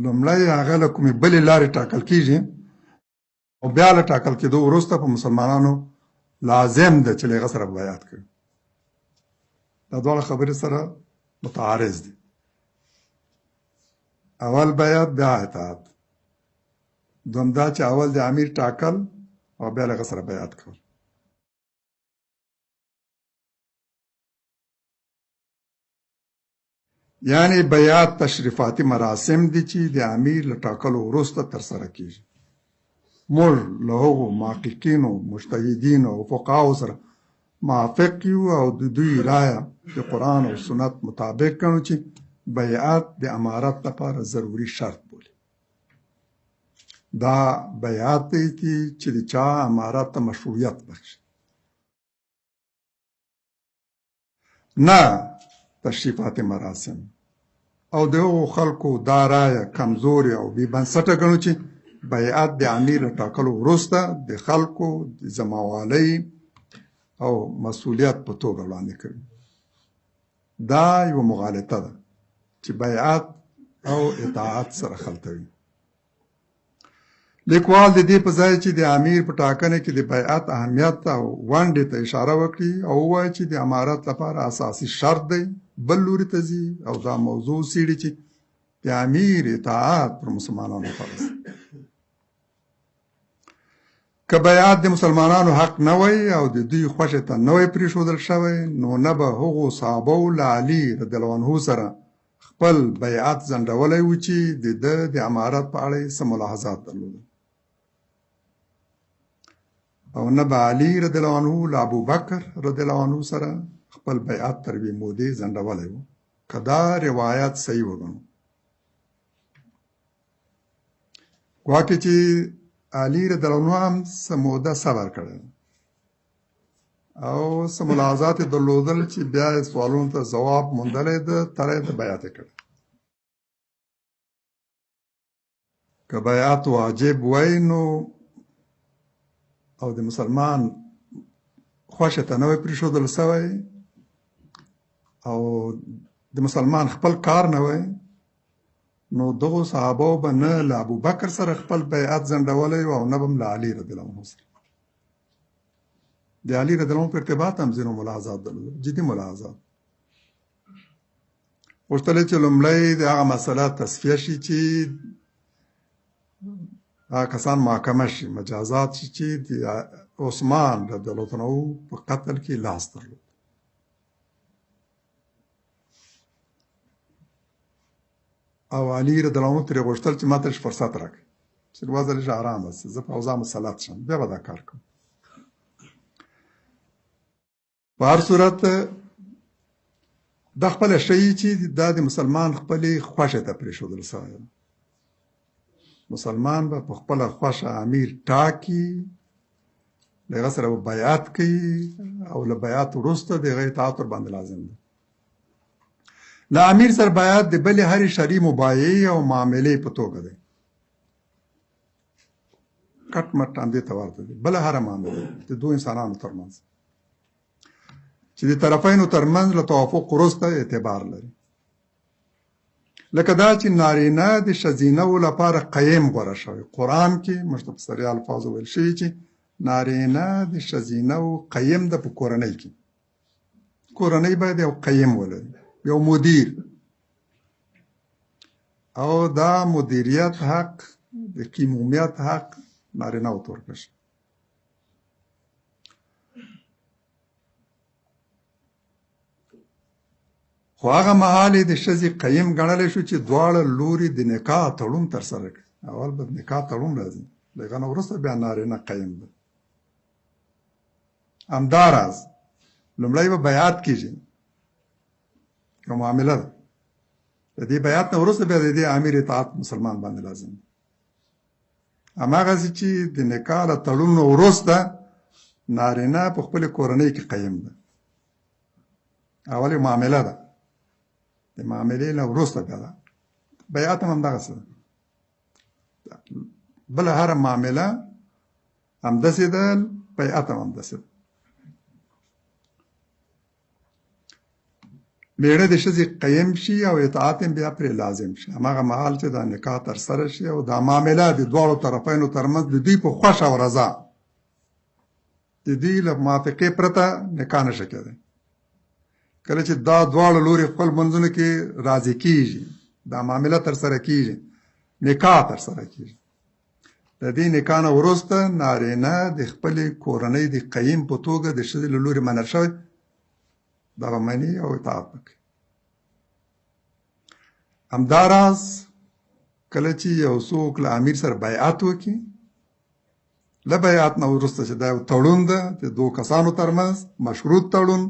لومړی هغه له کومې بلې لارې ټاکل کیږي او بیا له ټاکل کېدو وروسته په مسلمانانو لازم ده چې له هغه سره بیعت کوي. دا دواړه خبرې سره متعارض دي. اول بیعت، بیا اطاعت. دوم دا چې اول د امیر ټاکل او بیا له هغه سره بیعت کول. یعنی بیعت تشریفاتي مراسم دي چې د امیر له ټاکلو وروسته ترسره کیږي. موږ له هغو محققینو، مجتهدینو او فقهاوو سره موافق یو او د دوی رایه د قرآن او سنت مطابق ګڼو چې بیعت د امارت لپاره ضروري شرط بولي. دا بیعت دی چې د چا امارت ته مشروعیت بخښي، نه تشریفاتي مراسم. او د هغو خلکو دا رایه کمزورې او بې بنسټه ګڼو چې بیعت د امیر له ټاکلو وروسته د خلکو د ذمهوالۍ او مسوولیت په توګه وړاندې کوي. دا یوه مغالطه ده چې بیعت او اطاعت سره خلطوي. لیکوال د دې په ځای چې د امیر په ټاکنه کې د بیعت اهمیت او ونډې ته اشاره وکړي او ووایي چې د امارت لپاره اساسي شرط دی، بل لوري ته ځي او دا موضوع څېړي چې د امیر اطاعت پر مسلمانانو فرض. که بیعت د مسلمانانو حق نه وای او د دوی خوښې ته نه وای پرېښودل شوی، نو نه به هغو صحابو له علي رضی الله عنه سره خپل بیعت ځنډولی و چې د ده د امارت په اړه یې څه ملاحظات درلودل، او نه به علي رضی الله عنه له ابوبکر رضی الله عنه سره خپل بیعت تر یوې مودې ځنډولی و، که دا روایت صحیح وګڼو. ګواکې چې علي رضی الله عنه هم څه موده صبر کړی او څه ملاحظات یې درلودل چې بیا یې سوالونو ته ځواب موندلی ده، تر یې د بیعت یې کړی. که بیعت واجب وای نو او د مسلمان خوښې ته نه وای پرېښودل شوی او د مسلمان خپل کار نه وای، نو دغو صحابو به نه له ابوبکر سره خپل بیعت ځنډولی او نه به هم له علي رضی الله عنه سره. د علي رضی الله عنه په ارتباط هم ځینو ملاحظات درلودل، جدي ملاحظات. غوښتل یې چې لومړی د هغه مسله تصفیه شي چې هغه کسان محاکمه شي، مجازات شي چې د عثمان رضی الله عنه په قتل کې لاس درلود. او علي رضی الله عنه ترې غوښتل چې ماته لږ فرصت راکړي چې وضع لږ ارامه شي، زه په اوضاع مسلط شم، بیا به دا کار کوم. په هر صورت دا خپله ښیي چې دا د مسلمان خپلې خوښې ته پرېښودل شوی ده. مسلمان به په خپله خوښه امیر ټاکي، له هغه سره به بیعت کوي او له بیعت وروسته د هغه اطاعت ورباندې لازم دی. له امیر سره بیعت د بلې هرې شرعي مبایعې او معاملې په توګه دی، کټ مټ همدې ته ورته دی. بله هره معامله د دوو انسانانو ترمنځ چې د طرفینو ترمنځ له توافق وروسته اعتبار لري، لکه دا چې نارینه د ښځینه وو لپاره قیم غوره شوی. قرآن کې موږ ته په صریح الفاظو ویل شوي چې نارینه د ښځینه وو قیم ده په کورنۍ کې. کورنۍ باید یو قیم ولري، یو مدیر، او دا مدیریت حق د قیمومیت حق نارینه ورته ورکړل شي. خو هغه مهال یې د ښځې قیم ګڼلی شو چې دواړه لوري د نکاح تړون ترسره کړي. اول به د نکاح تړون راځي، له هغه نه وروسته بیا نارینه قیم ده. همداراز لومړی به بیعت کېږي، یو معامله ده. د دې بیعت نه وروسته بیا د دې امیر اطاعت مسلمان باندې لازم دی. هماغسې چې د نکاح له تړون نه وروسته نارینه په خپلې کورنۍ کې قیم ده، اول یو معامله ده، د معاملې نه وروسته بیا ده بیعت هم همدغسې ده. بله هره معامله همداسې ده، بیعت هم همداسې ده. میړه د ښځې قیم شي او اطاعت هم بیا پرې لازم شي. هماغه مهال چې دا نکاح ترسره شي او دا معامله د دواړو طرفینو ترمنځ د دوی په خوښه او رضا، د دوی له موافقې پرته نکاح نه شي کېدی. کله چې دا دواړه لوري خپل منځونو کې راضي کېږي، دا معامله ترسره کېږي، نکاح ترسره کېږي، د دې نکاح نه وروسته نارینه د خپلې کورنۍ د قیم په توګه د ښځې له لوري منل شوی، دا به مني او اطاعت به کوي. همداراز کله چې یو څوک له امیر سره بیعت وکړي، له بیعت نه وروسته چې دا یو تړون ده د دوو کسانو ترمنځ، مشروط تړون،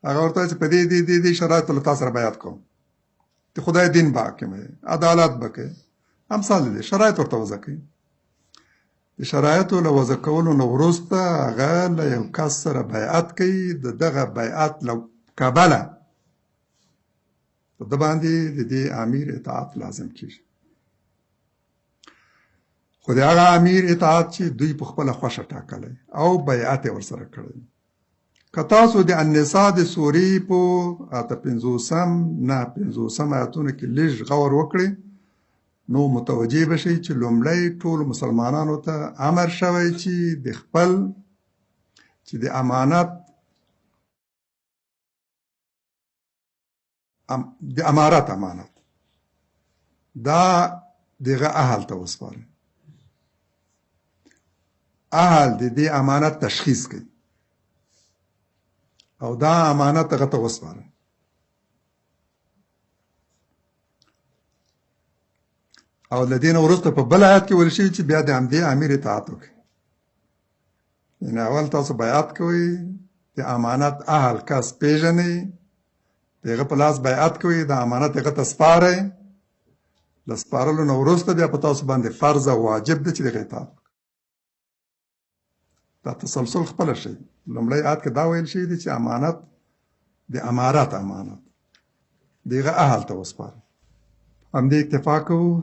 هغه ورته چې په دې دې دې دې شرایطو له تا سره بیعت کوم، د خدای دین به حاکموي، عدالت به کوي، امثال دې شرایط ورته وضع کوي. د شرایطو له وضع کولو نه وروسته هغه له یو کس سره بیعت کوي، د دغه بیعت له کبله په ده باندې د دې امیر اطاعت لازم کېږي. خو د هغه امیر اطاعت چې دوی په خپله خوښه ټاکلی او بیعت یې ورسره کړی. که تاسو د النساء د سورې په 58 نه 50 آیتونو کې لږ غور وکړئ، نو متوجه به شئ چې لومړی ټولو مسلمانانو ته امر شوی چې د خپل چې د امانت د امارت امانت دا دغه اهل ته وسپارئ. اهل د دې امانت تشخیص کوي او دا امانت هغه ته وسپارئ. او له دې نه وروسته په بل آیت کې ویل شوي چې بیا د همدې امیر اطاعت وکړئ. یعنې اول تاسو بیعت کوئ، د امانت اهل کس پیژنئ، د هغه په لاس بیعت کوئ، د امانت هغه ته سپارئ. له سپارلو نه وروسته بیا په تاسو باندې فرض او واجب دی چې د هغه اطاعت وکړئ. دا تسلسل خپله شي. لومړی آیت کې دا ویل شوي دي چې امانت د امارت امانت د هغه اهل ته وسپارئ. همدې اکتفا کوو.